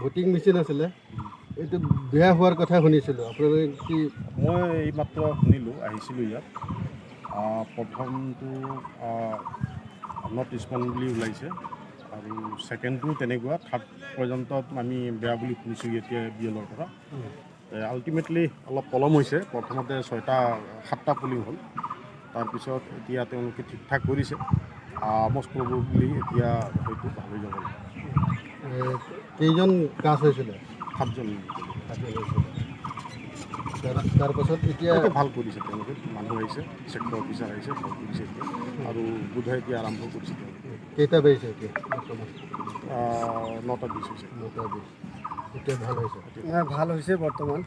Voting machine আছিলে, এইটো বেয়া হোৱাৰ কথা শুনিছিলোঁ। আপোনালোকে কি? মই এইমাত্ৰ শুনিলোঁ, আহিছিলোঁ ইয়াত। প্ৰথমটো not respond বুলি ওলাইছে আৰু ছেকেণ্ডটো তেনেকুৱা, থাৰ্ড পৰ্যন্ত আমি বেয়া বুলি শুনিছোঁ এতিয়া বি এলৰ পৰা। আল্টিমেটলি অলপ পলম হৈছে। প্ৰথমতে ছয়টা সাতটা পলিং হ'ল, তাৰপিছত এতিয়া তেওঁলোকে ঠিক ঠাক কৰিছে। মষ্ট প্ৰবেবলি এতিয়া হয়তো ভাল হৈ যাব। কেইজন কাষ্ট হৈছিলে? সাতজন। সাতজন হৈছিলে। তাৰপাছত এতিয়া? এতিয়া ভাল কৰিছে তেওঁলোকে। মানুহ আহিছে, ছেক্টৰ অফিচাৰ আহিছে, ভাল কৰিছে এতিয়া আৰু বোধহয় এতিয়া আৰম্ভ কৰিছে তেওঁলোকে। কেইটা বাজিছে এতিয়া বৰ্তমান? 9টা 20 হৈছে। 9টা 20। এতিয়া ভাল হৈছে? ভাল হৈছে বৰ্তমান।